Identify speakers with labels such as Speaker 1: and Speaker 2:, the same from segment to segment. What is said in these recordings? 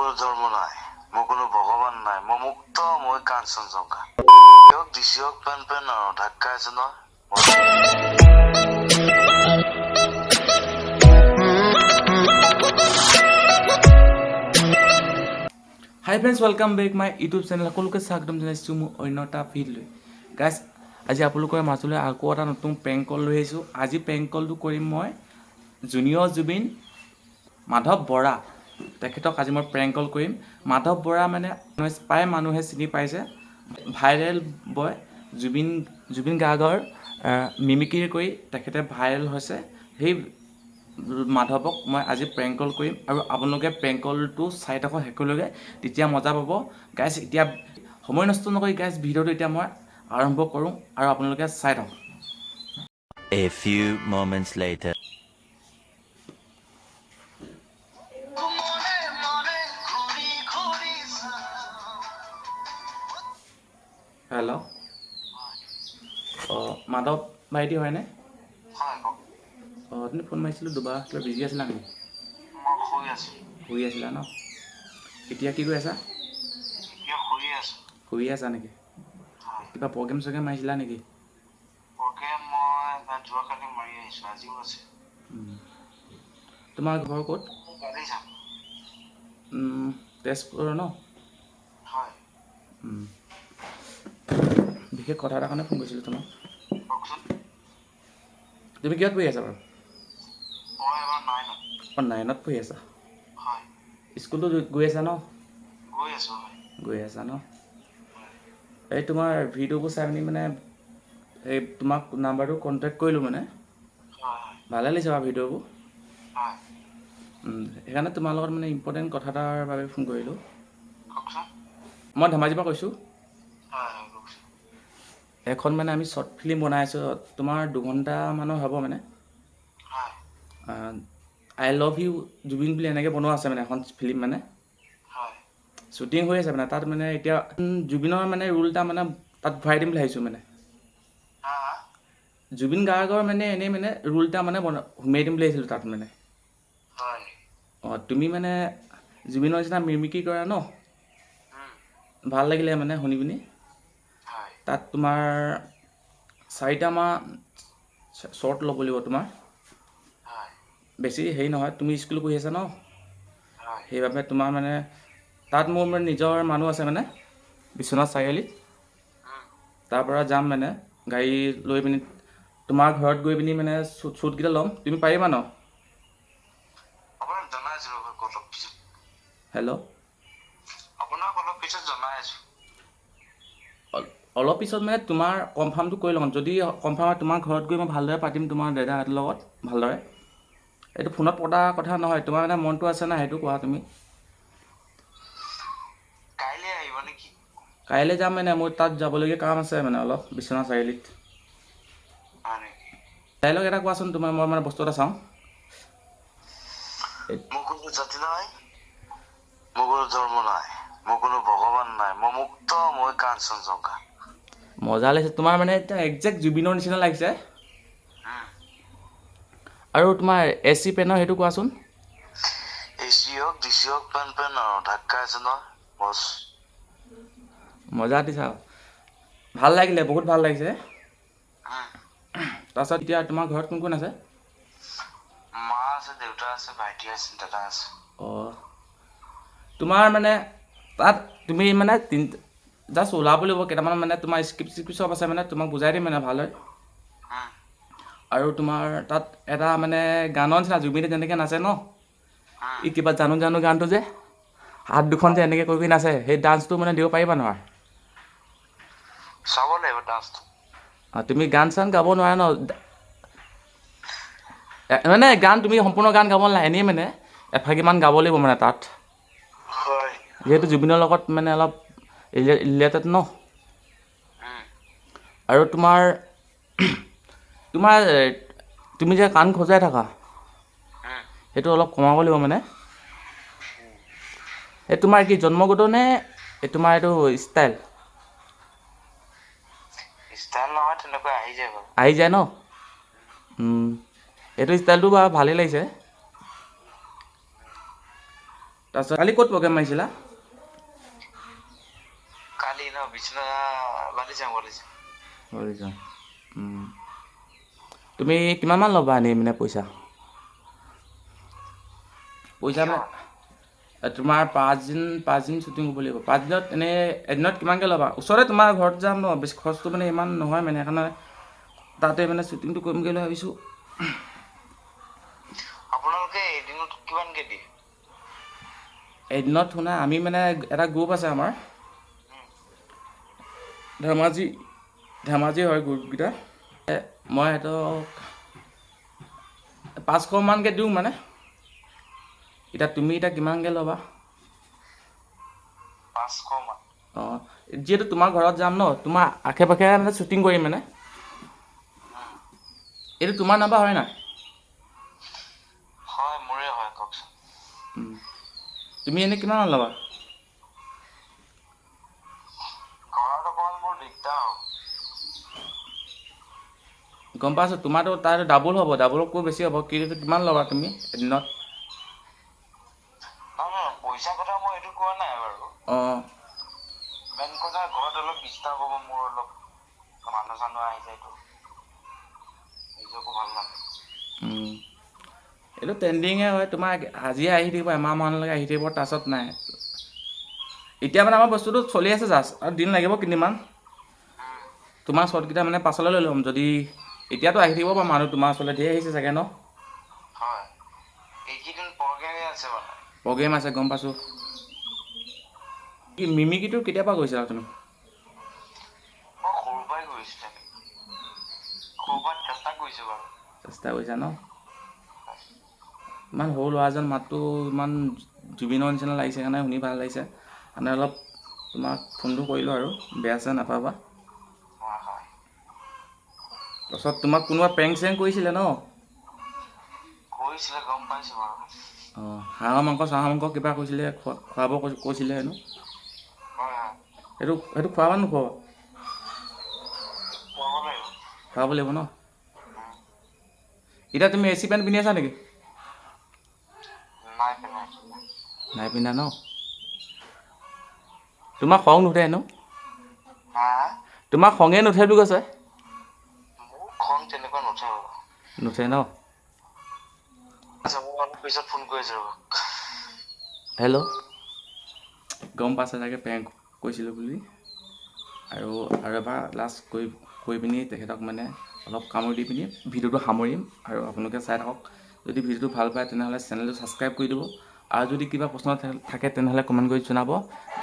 Speaker 1: কোনো ধৰ্ম নাই, মোৰ কোনো ভগৱান নাই, মই মুক্ত, মই কাঞ্চনজংঘা। হওক ডিচি হওক পেন পেন আৰু ধাক্কা আছে নহয়।
Speaker 2: Hi friends, welcome back my YouTube channel. সকলোকে স্বাগতম জনাইছোঁ মোৰ অন্য এটা ভিডিঅ'লৈ। গাইজ, আজি আপোনালোকৰ মাজলৈ আকৌ এটা নতুন প্ৰেংক কল লৈ আহিছোঁ। আজি প্ৰেংক কলটো কৰিম মই জুনিয়ৰ জুবিন মাধৱ বৰা, তেখেতক আজি মই প্ৰেংক কল কৰিম। মাধৱ বৰা মানে প্ৰায় মানুহে চিনি পাইছে, ভাইৰেল বয়। জুবিন জুবিন গাৰ্গৰ মিমিক্ৰি কৰি তেখেতে ভাইৰেল হৈছে। সেই মাধৱক মই আজি প্ৰেংক কল কৰিম আৰু আপোনালোকে প্ৰেংক কলটো চাই থাকক শেষলৈকে, তেতিয়া মজা পাব। গাইজ, এতিয়া সময় নষ্ট নকৰি গাইজ, ভিডিঅ'টো এতিয়া মই আৰম্ভ কৰোঁ আৰু আপোনালোকে চাই থাকক।
Speaker 3: A few moments later.
Speaker 1: মনে মনে ঘূৰি ঘূৰি চাওঁ।
Speaker 2: হেল্ল', অঁ, মাধৱ ভাইটি হয়নে?
Speaker 1: হয়, কওক।
Speaker 2: অঁ, আপুনি ফোন মাৰিছিলোঁ দুবাৰ, কিবা বিজি আছিলা নেকি?
Speaker 1: মই শুই আছো।
Speaker 2: শুই আছিলা ন? এতিয়া কি কৰি আছা?
Speaker 1: এতিয়া শুই আছো।
Speaker 2: শুই আছা নেকি?
Speaker 1: হয়।
Speaker 2: কিবা প্ৰগ্ৰেম চগ্ৰেম মাৰিছিলা নেকি?
Speaker 1: প্ৰগ্ৰেম মই যোৱাকালি মাৰি আহিছো, আজিও আছে।
Speaker 2: তোমাৰ ঘৰ ক'ত?
Speaker 1: গাড়ী যাম।
Speaker 2: তেজপুৰৰ ন?
Speaker 1: হয়।
Speaker 2: বিশেষ কথা এটাৰ কাৰণে ফোন কৰিছিলোঁ তোমাক।
Speaker 1: কওকচোন।
Speaker 2: তুমি কিহত পঢ়ি আছা বাৰু?
Speaker 1: মই এবাৰ নাইনত।
Speaker 2: অঁ, নাইনত পঢ়ি আছা?
Speaker 1: হয়।
Speaker 2: স্কুলটো গৈ আছা ন?
Speaker 1: গৈ আছো, হয়।
Speaker 2: গৈ আছা ন? এই তোমাৰ ভিডিঅ'বোৰ চাই পিনি মানে এই তোমাক নাম্বাৰটো কণ্টেক্ট কৰিলোঁ মানে।
Speaker 1: হয় হয়
Speaker 2: ভালে লাগিছে বাৰু ভিডিঅ'বোৰ।
Speaker 1: হয়।
Speaker 2: সেইকাৰণে তোমাৰ লগত মানে ইম্পৰ্টেণ্ট কথা এটাৰ বাবে ফোন কৰিলোঁ।
Speaker 1: কওকচোন।
Speaker 2: মই ধেমাজিৰ পৰা কৈছোঁ।
Speaker 1: হয় হয় কওকচোন।
Speaker 2: এখন মানে আমি শ্বৰ্ট ফিল্ম বনাই আছোঁ, তোমাৰ 2 ঘণ্টামানৰ হ'ব মানে।
Speaker 1: হয়।
Speaker 2: I love you Zubeen বুলি এনেকৈ বনোৱা আছে মানে এখন ফিল্ম মানে।
Speaker 1: হয়।
Speaker 2: শ্বুটিং হৈ আছে মানে, তাত মানে এতিয়া জুবিনৰ মানে ৰোল এটা মানে তাত ভৰাই দিম বুলি ভাবিছোঁ মানে।
Speaker 1: হা হা
Speaker 2: জুবিন গাৰ্গৰ মানে এনেই মানে ৰোল এটা মানে সোমিয়াই দিম বুলি ভাবিছিলোঁ তাত মানে।
Speaker 1: হয় নেকি?
Speaker 2: অঁ, তুমি মানে জুবিনৰ নিচিনা মিমিক্ৰি কৰা ন? ভাল লাগিলে মানে শুনি পিনি।
Speaker 1: হয়।
Speaker 2: তাত তোমাৰ চাৰিটামান শ্বৰ্ট ল'ব লাগিব তোমাৰ।
Speaker 1: হয়।
Speaker 2: বেছি হেৰি নহয়, তুমি স্কুল পঢ়ি আছা ন?
Speaker 1: হয়।
Speaker 2: সেইবাবে তোমাৰ মানে তাত মোৰ মানে নিজৰ মানুহ আছে মানে বিশ্বনাথ চাৰিআলিত। তাৰ পৰা যাম মানে গাড়ী লৈ পিনি তোমাৰ ঘৰত গৈ পিনি মানে শ্বুটকেইটা ল'ম। তুমি পাৰিবা ন?
Speaker 1: আপোনাক জনাই আছো ৰ'ব অলপ পিছত।
Speaker 2: হেল্ল'?
Speaker 1: আপোনাক অলপ পিছত জনাই আছো।
Speaker 2: অলপ পিছত মানে তোমাৰ কনফাৰ্মটো কৰি লওঁ। যদি কনফাৰ্ম হয়, তোমাৰ ঘৰত গৈ মই ভালদৰে পাতিম তোমাৰ দাদাহঁতৰ লগত ভালদৰে। এইটো ফোনত পতা কথা নহয়। তোমাৰ মানে মনটো আছে নাই, সেইটো কোৱা তুমি।
Speaker 1: কাইলৈ আহিব নেকি?
Speaker 2: কাইলৈ যাম, মানে মোৰ তাত যাবলগীয়া কাম আছে মানে অলপ বিশ্বনাথ চাৰিআলিত।
Speaker 1: হয় নেকি?
Speaker 2: ডাইলগ এটা কোৱাচোন তোমাৰ, মই মানে বস্তু এটা চাওঁ।
Speaker 1: মোৰ কোনো জাতি নাই, মোৰ কোনো ধৰ্ম নাই, মোৰ কোনো ভগৱান নাই, মই মুক্ত, মই কাঞ্চনজংঘা।
Speaker 2: মজা লাগিছে তোমাৰ, মানে এতিয়া একজেক্ট জুবিনৰ নিচিনা লাগিছে। আৰু তোমাৰ এ চি পেনৰ সেইটো কোৱাচোন।
Speaker 1: এ চি হওক, ডি চি হওক, পেন পেন আৰু ধাক্কা আছে নহয়, বছ।
Speaker 2: মজা দিছা, ভাল লাগিলে, বহুত ভাল লাগিছে। তাৰপাছত এতিয়া তোমাৰ ঘৰত কোন কোন আছে?
Speaker 1: মা আছে, দেউতা আছে, ভাইটি আছে, দাদা আছে।
Speaker 2: অঁ, তোমাৰ মানে তাত তুমি মানে তিন জাষ্ট ওলাব লাগিব কেইটামান, মানে তোমাৰ স্ক্ৰিপ্ট চিক্ৰিপ্ট চব আছে, মানে তোমাক বুজাই দিম মানে ভালদৰে। আৰু তোমাৰ তাত এটা মানে গানৰ নিচিনা জুবিনে যেনেকৈ নাচে ন, ই কিবা জানো জানো গানটো যে হাত দুখন যে এনেকৈ কৰি কৰি নাচে, সেই ডান্সটো মানে দিব পাৰিবা নোৱাৰা?
Speaker 1: চাব লাগিব ডান্সটো।
Speaker 2: অঁ, তুমি গান চান গাব নোৱাৰা ন? মানে গান তুমি সম্পূৰ্ণ গান গাব নালাগে, এনেই মানে এফাকিমান গাব লাগিব মানে তাত।
Speaker 1: হয়।
Speaker 2: যিহেতু জুবিনৰ লগত মানে অলপ ৰিলেটেড ন। আৰু তোমাৰ তোমাৰ তুমি যে কাণ খজুৱাই থাকা, সেইটো অলপ কমাব লাগিব মানে। এই তোমাৰ কি জন্মগত নে এই তোমাৰ এইটো ষ্টাইল?
Speaker 1: ষ্টাইল নহয়, তেনেকুৱা আহি যায় বাৰু।
Speaker 2: আহি যায় ন? এইটো ষ্টাইলটো বাৰু ভালেই লাগিছে। তাৰপিছত কালি ক'ত প্ৰগ্ৰেম মাৰিছিলা?
Speaker 1: কালি ন বিচনা বালিজান বালিজান।
Speaker 2: বালিজান। তুমি কিমানমান ল'বা এনেই মানে পইচা? পইচা মানে তোমাৰ 5 দিন শ্বুটিং কৰিব লাগিব। 5 দিনত এনেই এদিনত কিমানকৈ ল'বা? ওচৰতে তোমাৰ ঘৰত যাম ন, বেছি খৰচটো মানে ইমান নহয় মানে, সেইকাৰণে তাতে মানে শ্বুটিংটো কৰিমগৈ বুলি ভাবিছোঁ।
Speaker 1: আপোনালোকে এদিনত কিমানকে দিয়ে?
Speaker 2: এদিনত শুনা, আমি মানে এটা গ্ৰুপ আছে আমাৰ ধেমাজি, ধেমাজি হয় গ্ৰুপকেইটা। মই সিহঁতক 500 মানকৈ দিওঁ মানে। এতিয়া তুমি এতিয়া কিমানকৈ ল'বা?
Speaker 1: 500 মান।
Speaker 2: অঁ, যিহেতু তোমাৰ ঘৰত যাম ন, তোমাৰ আশে পাশে মানে শ্বুটিং কৰিম মানে। এইটো তোমাৰ নাম্বাৰ হয় নাই?
Speaker 1: হয়, মোৰে হয়, কওকচোন।
Speaker 2: তুমি এনেই কিমান ল'বা?
Speaker 1: ঘৰত অকণমান মোৰ দিগদাৰ হ'ব।
Speaker 2: গম পাইছোঁ, তোমাৰতো তাৰ ডাবুল হ'ব, ডাবুলতকৈ বেছি হ'ব। কিন্তু কিমান ল'বা তুমি এদিনত?
Speaker 1: নহয় নহয়, পইচা কথা মই এইটো কোৱা নাই বাৰু।
Speaker 2: অঁ।
Speaker 1: মেইন কথা ঘৰত অলপ ডিষ্টাৰ্ব হ'ব মোৰ, অলপ মানুহ চানুহ আহি যায়তো, নিজকো ভাল নালাগে।
Speaker 2: এইটো ট্ৰেণ্ডিঙে হয় তোমাৰ, আজিয়ে আহি থাকিব, এমাহমানলৈকে আহি থাকিব, তাৰপাছত নাই। এতিয়া মানে আমাৰ বস্তুটো চলি আছে জাষ্ট, আৰু দিন লাগিব কেইদিনমান। তোমাৰ শ্বটকেইটা মানে পাছলৈ লৈ ল'ম। যদি এতিয়াতো আহি থাকিব বাৰু মানুহ তোমাৰ ওচৰলৈ ধেৰ আহিছে চাগে ন?
Speaker 1: হয়, এইকেইদিন প্ৰগ্ৰেমে আছে মানে।
Speaker 2: প্ৰগ্ৰেম আছে, গম পাইছোঁ। কি মিমিকিটো কেতিয়াৰ পৰা গৈছিলা তুমি?
Speaker 1: মই সৰুৰ পৰাই কৰিছোঁ তেনেকৈ, সৰুৰ পৰা চেষ্টা কৰিছোঁ বাৰু।
Speaker 2: চেষ্টা কৰিছা ন? ইমান সৰু ল'ৰাজন, মাতটো ইমান জুবিনৰ নিচিনা লাগিছে, সেইকাৰণে শুনি ভাল লাগিছে, মানে অলপ তোমাক ফোনটো কৰিলোঁ আৰু, বেয়া চেয়া নাপাবা।
Speaker 1: হয় হয়।
Speaker 2: তাৰপাছত তোমাক কোনোবা প্ৰেংক চেংক কৰিছিলে ন?
Speaker 1: কৰিছিলে, গম পাইছোঁ বাৰু।
Speaker 2: অঁ, হাঁহৰ মাংস চাহৰ মাংস কিবা কৈছিলে, খুৱাব কৈছিলে হেনো।
Speaker 1: হয় হয়।
Speaker 2: সেইটো খোৱাবা নোখোৱাবা?
Speaker 1: খুৱাব লাগিব।
Speaker 2: খুৱাব লাগিব ন? এতিয়া তুমি এ চি পেণ্ট পিন্ধি আছা নেকি?
Speaker 1: নাই পিন্ধা।
Speaker 2: নাই পিন্ধা ন? তোমাৰ খং নুঠে হেনো?
Speaker 1: হা?
Speaker 2: তোমাৰ খঙে নুঠে বুলি কৈছে।
Speaker 1: মোৰ খং তেনেকুৱা নুঠে বাৰু।
Speaker 2: নুঠে ন?
Speaker 1: আচ্ছা, মই অলপ পিছত ফোন কৰি আছোঁ ৰ'ব।
Speaker 2: হেল্ল', গম পাইছে চাগে প্ৰেংক কৰিছিলোঁ বুলি। আৰু আৰু এবাৰ লাষ্ট কৰি কৰি পিনি তেখেতক মানে অলপ কামোৰ দি পিনি ভিডিঅ'টো সামৰিম আৰু আপোনালোকে চাই থাকক। যদি ভিডিঅ'টো ভাল পায়, তেনেহ'লে চেনেলটো ছাবস্ক্ৰাইব কৰি দিব আৰু যদি কিবা প্ৰশ্ন থাকে, তেনেহ'লে কমেণ্ট কৰি জনাব।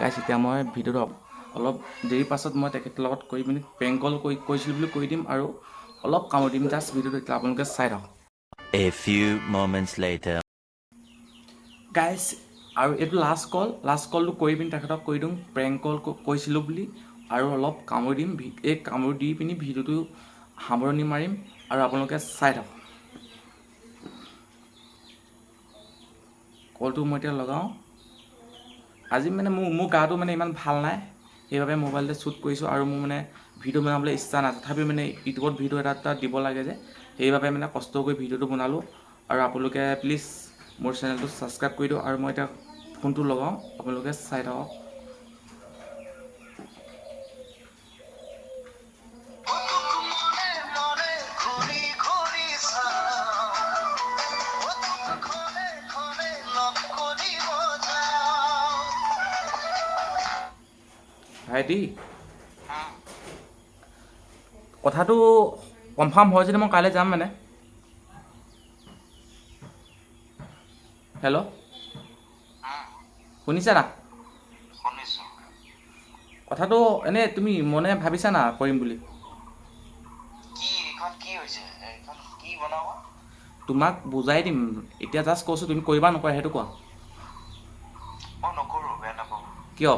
Speaker 2: গাইছ, এতিয়া মই ভিডিঅ'টো অলপ দেৰি পাছত মই তেখেতৰ লগত কৰি পিনি প্ৰেংক কল কৰি কৰিছিলোঁ বুলি কৈ দিম আৰু অলপ কামোৰ দিম। জাষ্ট ভিডিঅ'টো এতিয়া আপোনালোকে চাই থাকক।
Speaker 3: A few moments later.
Speaker 2: গাইছ, আৰু এইটো লাষ্ট কল, লাষ্ট কলটো কৰি পিনি তেখেতক কৈ দিওঁ প্ৰেংক কল কৈছিলোঁ বুলি আৰু অলপ কামোৰ দিম। এই কামোৰ দি পিনি ভিডিঅ'টো সামৰণি মাৰিম আৰু আপোনালোকে চাই থাকক। কলটো মই এতিয়া লগাওঁ। আজি মানে মোৰ গাটো মানে ইমান ভাল নাই, সেইবাবে মোবাইলতে শ্বুট কৰিছোঁ আৰু মোৰ মানে ভিডিঅ' বনাবলৈ ইচ্ছা নাই। তথাপিও মানে ইউটিউবত ভিডিঅ' এটা এটা দিব লাগে যে, সেইবাবে মানে কষ্ট কৰি ভিডিঅ'টো বনালোঁ। আৰু আপোনালোকে প্লিজ মোৰ চেনেলটো ছাবস্ক্ৰাইব কৰি দিয়ক। আৰু মই এতিয়া ফোনটো লগাওঁ, আপোনালোকে চাই থাকক।
Speaker 1: মনে ঘূৰি ঘূৰি চাওঁ, ক্ষণে ক্ষণে লগ কৰিব যাওঁ।
Speaker 2: ভাইটি, কথাটো কনফাৰ্ম হয় যদি মই কাইলৈ যাম মানে। হেল্ল', শুনিছা না?
Speaker 1: শুনিছোঁ।
Speaker 2: কথাটো এনেই তুমি মনে ভাবিছা না কৰিম বুলি?
Speaker 1: কি এইখন কি হৈছে? এইখন কি বনাব?
Speaker 2: তোমাক বুজাই দিম, এতিয়া জাষ্ট কৈছোঁ, তুমি কৰিবা নকৰা সেইটো কোৱা।
Speaker 1: মই নকৰোঁ, বেয়া নাপাব।
Speaker 2: কিয়?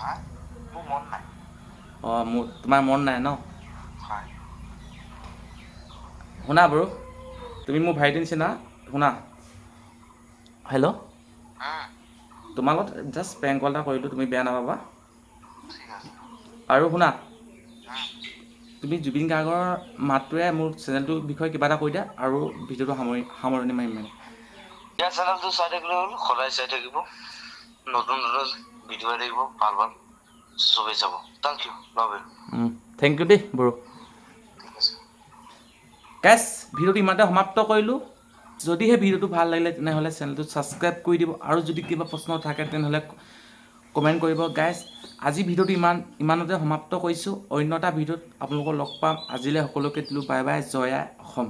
Speaker 1: হা, মোৰ মন নাই।
Speaker 2: অঁ, মোৰ তোমাৰ মন নাই ন?
Speaker 1: হয়।
Speaker 2: শুনা বাৰু, তুমি মোৰ ভাইটিৰ নিচিনা। শুনা, হেল্ল'। তোমাৰ লগত জাষ্ট প্ৰেংক কল এটা কৰিলোঁ, তুমি বেয়া নাপাবা।
Speaker 1: ঠিক আছে।
Speaker 2: আৰু শুনা, তুমি জুবিন গাৰ্গৰ মাতটোৰে মোৰ চেনেলটোৰ বিষয়ে কিবা এটা কৈ দিয়া আৰু ভিডিঅ'টো সামৰণি মাৰিম মানে।
Speaker 1: ইয়াৰ চেনেলটো চাই থাকিলে হ'ল, সদায় চাই থাকিব, নতুন নতুন ভিডিঅ' আহি থাকিব, ভাল ভাল চবেই চাব। Thank you, love you.
Speaker 2: Thank you দেই বড়ো।
Speaker 1: ঠিক আছে।
Speaker 2: গাইছ, ভিডিঅ'টো ইমানতে সমাপ্ত কৰিলোঁ। যদিহে ভিডিঅ'টো ভাল লাগিলে, তেনেহ'লে চেনেলটো ছাবস্ক্ৰাইব কৰি দিব আৰু যদি কিবা প্ৰশ্ন থাকে, তেনেহ'লে কমেণ্ট কৰিব। গাইছ, আজি ভিডিঅ'টো ইমানতে সমাপ্ত কৰিছোঁ। অন্য এটা ভিডিঅ'ত আপোনালোকক লগ পাম। আজিলৈ সকলোকে দিলোঁ বাই বাই। জয় আই অসম।